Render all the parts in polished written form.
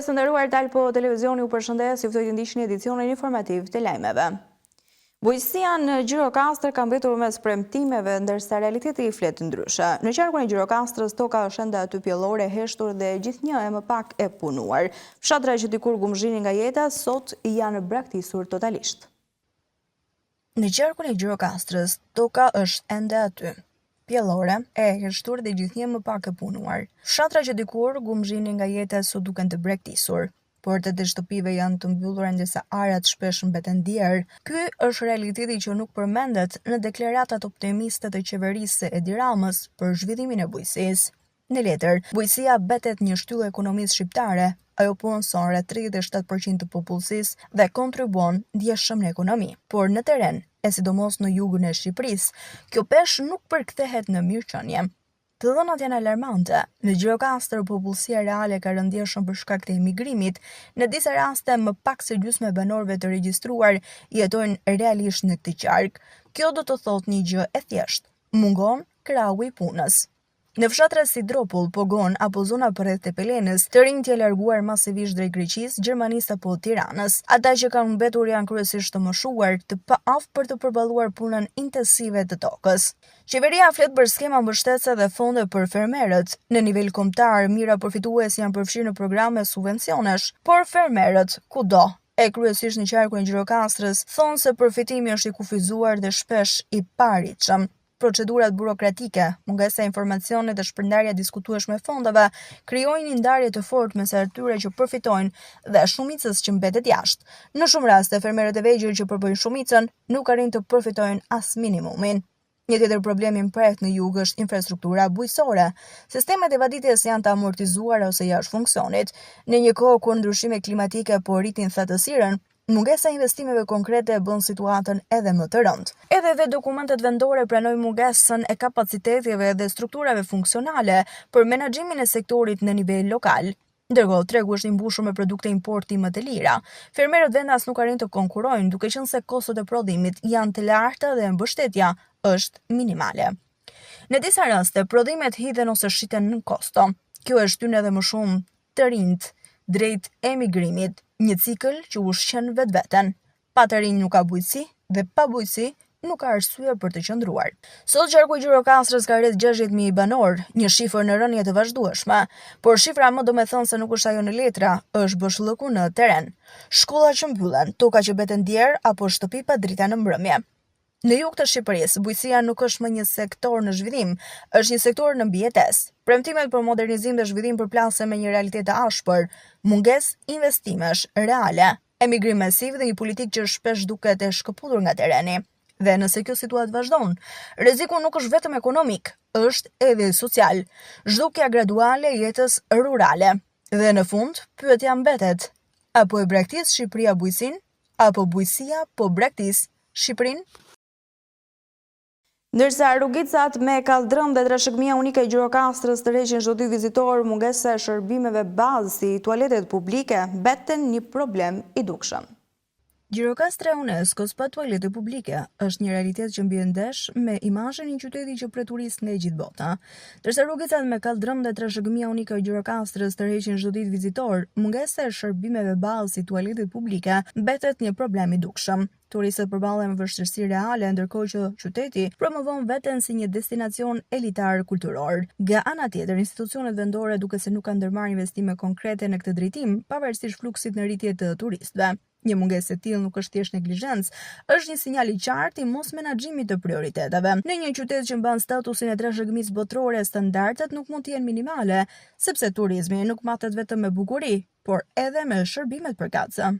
Shikues të nderuar Talpo Televizioni ju përshëndes, ju ftoj të ndiqni edicionin informativ të lajmeve. Bujqësia në Gjirokastër ka mbetur mes premtimeve, ndërsa realiteti flet ndryshe. Në qarkun e Gjirokastrës toka është ende aty pjellore e heshtur dhe gjithnjë e më pak e punuar. Fshatra që dikur gumëzhinin nga jeta, sot janë braktisur totalisht. Në qarkun e Gjirokastrës, toka është ende aty, pjellore, e heshtur dhe gjithnjë më pak e punuar. Fshatra që dikur gumëzhinin nga jeta sot duken të braktisur. Portat e shtëpive janë të mbyllura ndërsa arat shpesh mbeten djerrë. Ky është realiteti që nuk përmendet në deklaratat optimiste të qeverisë së Edi Ramës për zhvillimin e bujqësisë. Në letër, bujqësia mbetet një shtyllë e ekonomisë shqiptare, ajo punëson rreth 37% të popullsisë dhe kontribuon ndjeshëm në ekonomi. Por në terren, e sidomos në jugun e Shqipërisë, kjo peshë nuk përkthehet në mirëqenie. Të dhënat janë alarmante. Në Gjirokastër popullsia reale ka rënë ndjeshëm për shkak të emigrimit. Në disa raste, më pak se gjysma e banorëve të regjistruar jetojnë realisht në këtë qark. Kjo do të thotë një gjë e thjeshtë, mungon krahu i punës. Në fshatra si Dropull, Pogon apo zona përreth Tepelenës, të rinjtë janë larguar masivisht drejt Greqisë, Gjermanisë apo Tiranës. Ata që kanë mbetur janë kryesisht të moshuar, të paaftë për të përballuar punën intensive të tokës. Qeveria flet për skema mbështetëse dhe fonde për fermerët. Në nivel kombëtar, mijëra përfitues janë përfshirë në programe subvencionesh, por fermerët, kudo, e kryesisht në qarkun e Gjirokastrës, thonë se përfitimi është i kufizuar dhe shpesh i paarritshëm. Procedurat burokratike, mungesa e informacionit dhe shpërndarja e diskutueshme e fondeve krijojnë një ndarje të fortë mes atyre që përfitojnë dhe shumicës që mbetet jashtë. Në shumë raste, fermerët e vegjël që përbëjnë shumicën nuk arrijnë të përfitojnë as minimumin. Një tjetër problem i mprehtë në jug është infrastruktura bujqësore. Sistemet e vaditjes janë të amortizuara ose jashtë funksionit. Në një kohë kur ndryshimet klimatike po rritin thatësirën, mungesa e investimeve konkrete e bën situatën edhe më të rëndë. Edhe vetë dokumentet vendore pranojnë mungesën e kapaciteteve dhe strukturave funksionale për menaxhimin e sektorit në nivel lokal. Ndërkohë, tregu është i mbushur me produkte importi më të lira. Fermerët vendas nuk arrijnë të konkurrojnë, duke qenë se kostot e prodhimit janë të larta dhe mbështetja është minimale. Në disa raste, prodhimet hidhen ose shiten nën kosto. Kjo e shtyn edhe më shumë të rinjtë drejt emigrimit, një cikël që ushqen vetveten. Pa të rinj nuk ka bujqësi dhe pa bujqësi nuk ka arsye për të qëndruar. Sot qarku i Gjirokastrës ka rreth 60.000 banorë, një shifër në rënie të vazhdueshme, por shifra më domethënëse nuk është ajo në letra, është boshllëku në terren. Shkolla që mbyllen, toka që mbeten djerrë apo shtëpi pa drita në mbrëmje. Në jug të Shqipërisë, bujqësia nuk është më një sektor në zhvillim, është një sektor në mbijetesë. Premtimet për modernizim dhe zhvillim përplasen me një realitet të ashpër, mungesë investimesh reale, emigrim masiv dhe një politikë që shpesh duket e shkëputur nga terreni. Dhe nëse kjo situatë vazhdon, rreziku nuk është vetëm ekonomik, është edhe social. Zhdukja graduale e jetës rurale. Dhe në fund, pyetja mbetet: a po e braktis Shqipëria bujqësinë? Apo bujqësia po braktis Shqipërinë? Ndërsa rrugicat me kalldrëm dhe trashëgimia unike e Gjirokastrës tërheqin çdo ditë vizitorë, mungesa e shërbimeve bazë si tualetet publike mbeten një problem i dukshëm. Gjirokastra e UNESCO-s pa tualete publike është një realitet që bie ndesh me imazhin e një qyteti që pret turistë nga e gjithë bota. Ndërsa rrugicat me kalldrëm dhe trashëgimia unike e Gjirokastrës tërheqin çdo ditë vizitorë, mungesa e shërbimeve bazë si tualetet publike mbetet një problem i dukshëm. Turistët përballen me vështirësi reale, ndërkohë që qyteti promovon veten si një destinacion elitar kulturor. Nga ana tjetër, institucionet vendore duket se nuk kanë ndërmarrë investime konkrete në këtë drejtim, pavarësisht fluksit në rritje të turistëve. Një mungesë e tillë nuk është thjesht neglizhencë, është një sinjal i qartë i mosmenaxhimit të prioriteteve. Në një qytet që mban statusin e trashëgimisë botërore, standardet nuk mund të jenë minimale, sepse turizmi nuk matet vetëm me bukuri, por edhe me shërbimet përkatëse.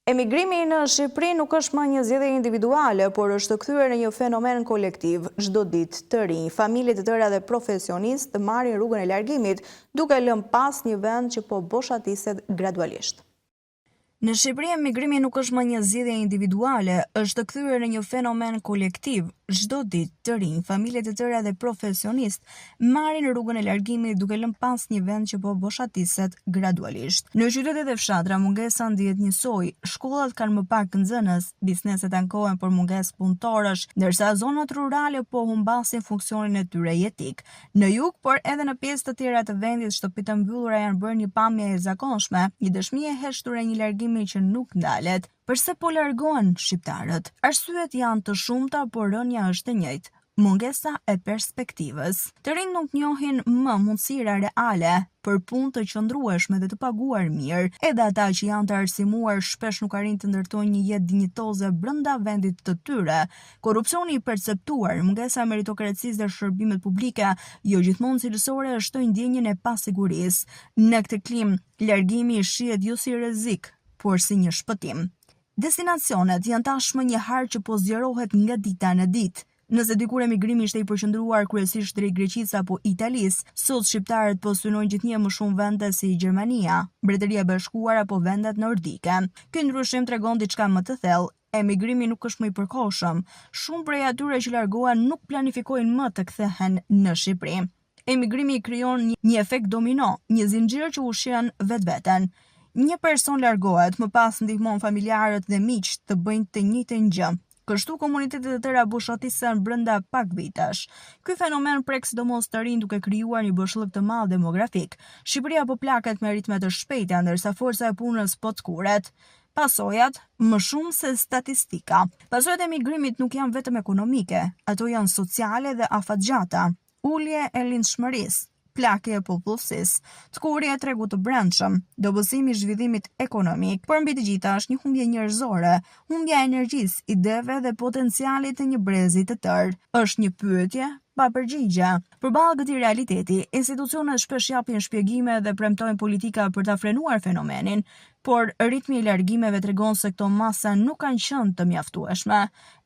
Emigrimi në Shqipëri nuk është më një zgjedhje individuale, por është kthyer në një fenomen kolektiv. Çdo ditë, të rinj, familje të tëra dhe profesionistë marrin rrugën e largimit, duke lënë pas një vend që po boshatiset gradualisht. Në Shqipëri emigrimi nuk është më një zgjedhje individuale, është kthyer në një fenomen kolektiv. Çdo ditë, të rinj, familje të tëra dhe profesionistë marrin rrugën e largimit duke lënë pas një vend që po boshatiset gradualisht. Në qytete dhe fshatra mungesa ndihet njësoj, shkollat kanë më pak nxënës, bizneset ankohen për mungesë punëtorësh, ndërsa zonat rurale po humbasin funksionin e tyre jetik. Në jug, por edhe në pjesë të tjera të vendit, shtëpitë e mbyllura janë bërë një pamje e zakonshme, një dëshmi e heshtur e një largimi që nuk ndalet. Përse po largohen shqiptarët? Arsyet janë të shumta, por rrënja është e njëjtë, mungesa e perspektivës. Të rinjtë nuk njohin më mundësira reale për punë të qëndrueshme dhe të paguar mirë. Edhe ata që janë të arsimuar shpesh nuk arrijnë të ndërtojnë një jetë dinjitoze brenda vendit të tyre. Korrupsioni i perceptuar, mungesa e meritokracisë dhe shërbimet publike, jo gjithmonë cilësore, shtojnë ndjenjën e pasigurisë. Në këtë klimë, largimi shihet jo si rrezik, por si një shpëtim. Destinacionet janë tashmë një hartë që po zgjerohet nga dita në ditë. Nëse dikur emigrimi ishte i përqendruar kryesisht drejt Greqisë apo Italisë, sot shqiptarët po synojnë gjithnjë e më shumë vende si Gjermania, Mbretëria e Bashkuar apo vendet nordike. Ky ndryshim tregon diçka më të thellë, emigrimi nuk është më i përkohshëm. Shumë prej atyre që largohen nuk planifikojnë më të kthehen në Shqipëri. Emigrimi krijon një efekt domino, një zinxhir që ushqen vetveten. Një person largohet, më pas ndihmon familjarët dhe miqtë të bëjnë të njëjtën gjë. Kështu komunitete të tëra boshatisen brenda pak vitesh. Ky fenomen prek sidomos të rinjtë duke krijuar një boshllëk të madh demografik. Shqipëria po plaket me ritme të shpejta, ndërsa forca e punës po tkurret. Pasojat, më shumë se statistika. Pasojat e emigrimit nuk janë vetëm ekonomike, ato janë sociale dhe afatgjata. Ulje e lindshmërisë, plakje e popullsisë, tkurrje e tregut të brendshëm, dobësim i zhvillimit ekonomik, por mbi të gjitha është një humbje njerëzore, humbja e energjisë, ideve dhe potencialit të një brezi të tërë. Është një pyetje pa përgjigje. Përballë këtij realiteti, institucionet shpesh japin shpjegime dhe premtojnë politika për ta frenuar fenomenin, por ritmi i largimeve tregon se këto masa nuk kanë qenë të mjaftueshme.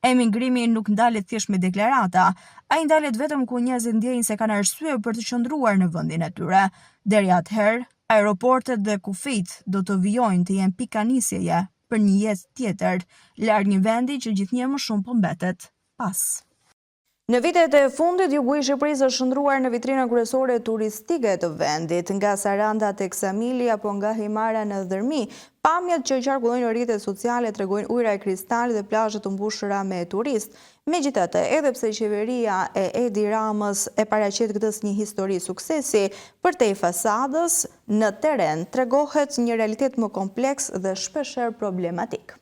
Emigrimi nuk ndalet thjesht me deklarata, ai ndalet vetëm kur njerëzit ndjejnë se kanë arsye për të qëndruar në vendin e tyre. Deri atëherë, aeroportet dhe kufijtë do të vijojnë të jenë pika nisjeje për një jetë tjetër, larg një vendi që gjithnjë e më shumë po mbetet pas. Në vitet e fundit, jugu i Shqipërisë është shndërruar në vitrinën kryesore turistike të vendit. Nga Saranda te Ksamili apo nga Himara në Dhërmi, pamjet që qarkullojnë në rrjetet sociale tregojnë ujëra kristal dhe plazhe të mbushura me turistë. Megjithatë, edhe pse qeveria e Edi Ramës e paraqet këtë si një histori suksesi, përtej fasadës, në terren tregohet një realitet më kompleks dhe shpeshherë problematik.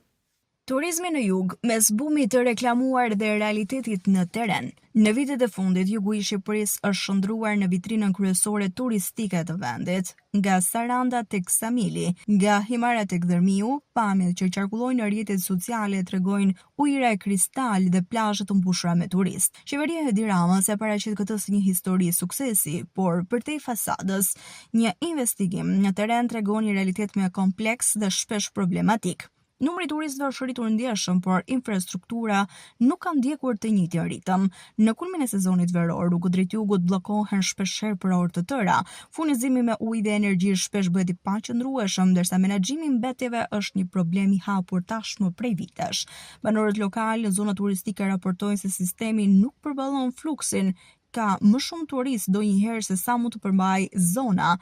Turizmi në jug, mes bumit të reklamuar dhe realitetit në terren. Në vitet e fundit, jugu i Shqipërisë është shndërruar në vitrinën kryesore turistike të vendit. Nga Saranda tek Ksamili, nga Himara tek Dhërmiu, pamjet që qarkullojnë në rrjetet sociale tregojnë ujëra kristal dhe plazhe të mbushura me turistë. Qeveria e Edi Ramës e paraqet këtë si një histori suksesi, por përtej fasadës, një investigim në terren tregon një realitet më kompleks dhe shpesh problematik. Numri i turistëve është rritur ndjeshëm, por infrastruktura nuk ka ndjekur të njëjtin ritëm. Në kulmin e sezonit veror, rrugët drejt jugut bllokohen shpeshherë për orë të tëra. Furnizimi me ujë dhe energji shpesh bëhet i paqëndrueshëm, ndërsa menaxhimi i mbetjeve është një problem i hapur tashmë prej vitesh. Banorët lokalë në zonat turistike raportojnë se sistemi nuk përballon fluksin, ka më shumë turistë ndonjëherë se sa mund të përmbajë zona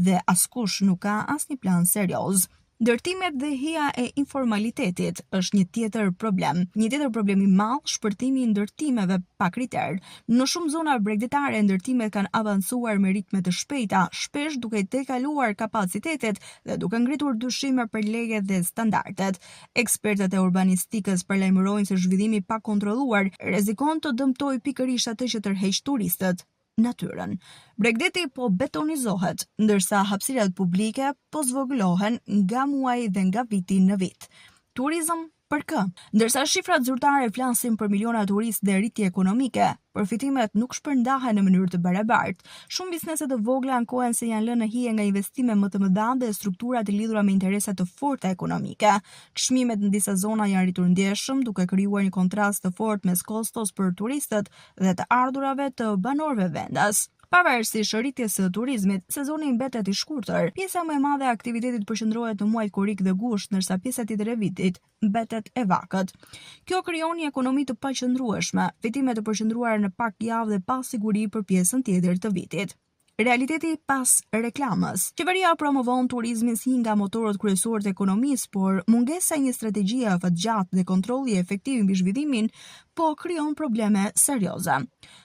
dhe askush nuk ka asnjë plan serioz. Ndërtimet dhe hija e informalitetit është një tjetër problem. Një tjetër problem i madh, shpërthimi i ndërtimeve pa kriter. Në shumë zona bregdetare ndërtimet kanë avancuar me ritme të shpejta, shpesh duke tejkaluar kapacitetet dhe duke ngritur dyshime për lejet dhe standardet. Ekspertët e urbanistikës paralajmërojnë se zhvillimi i pakontrolluar rrezikon të dëmtojë pikërisht atë që tërheq turistët. natyrën. Bregdeti po betonizohet, ndërsa hapësirat publike po zvogëlohen nga muaji dhe nga viti në vit. Turizëm për kë? Ndërsa shifrat zyrtare flasin për miliona turistë dhe rritje ekonomike, përfitimet nuk shpërndahen në mënyrë të barabartë. Shumë biznese të vogla ankohen se janë lënë në hije nga investime më të mëdha dhe struktura të lidhura me interesa të forta ekonomike. Çmimet në disa zona janë rritur ndjeshëm, duke krijuar një kontrast të fortë mes kostos për turistët dhe të ardhurave të banorëve vendas. Pavarësisht rritjes së turizmit, sezoni mbetet i shkurtër. Pjesa më e madhe e aktivitetit përqendrohet në muajt korrik dhe gusht, ndërsa pjesa tjetër e vitit mbetet e vakët. Kjo krijon një ekonomi të paqëndrueshme, fitime të përqendruara në pak javë dhe pasiguri për pjesën tjetër të vitit. Realiteti pas reklamës. Qeveria promovon turizmin si një nga motorët kryesorë të ekonomisë, por mungesa e një strategjie afatgjatë dhe kontrolli efektiv mbi zhvillimin po krijon probleme serioze.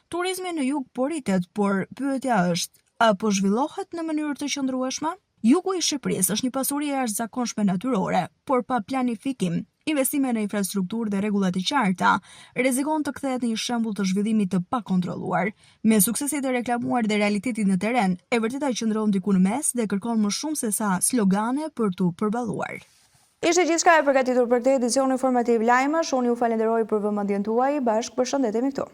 Turizmi në jug po rritet, por pyetja është, a po zhvillohet në mënyrë të qëndrueshme? Jugu i Shqipërisë është një pasuri e jashtëzakonshme natyrore, por pa planifikim, investime në infrastrukturë dhe rregulla të qarta, rrezikon të kthehet në një shembull të zhvillimit të pakontrolluar. Me suksesit e reklamuar dhe realitetit në terren, e vërteta qëndron diku në mes dhe kërkon më shumë se sa slogane për t'u përballuar. Ishte gjithçka e përgatitur për këtë edicion informativ lajmesh, unë ju falenderoj për vëmendjen tuaj, bashkë përshëndetemi këtu.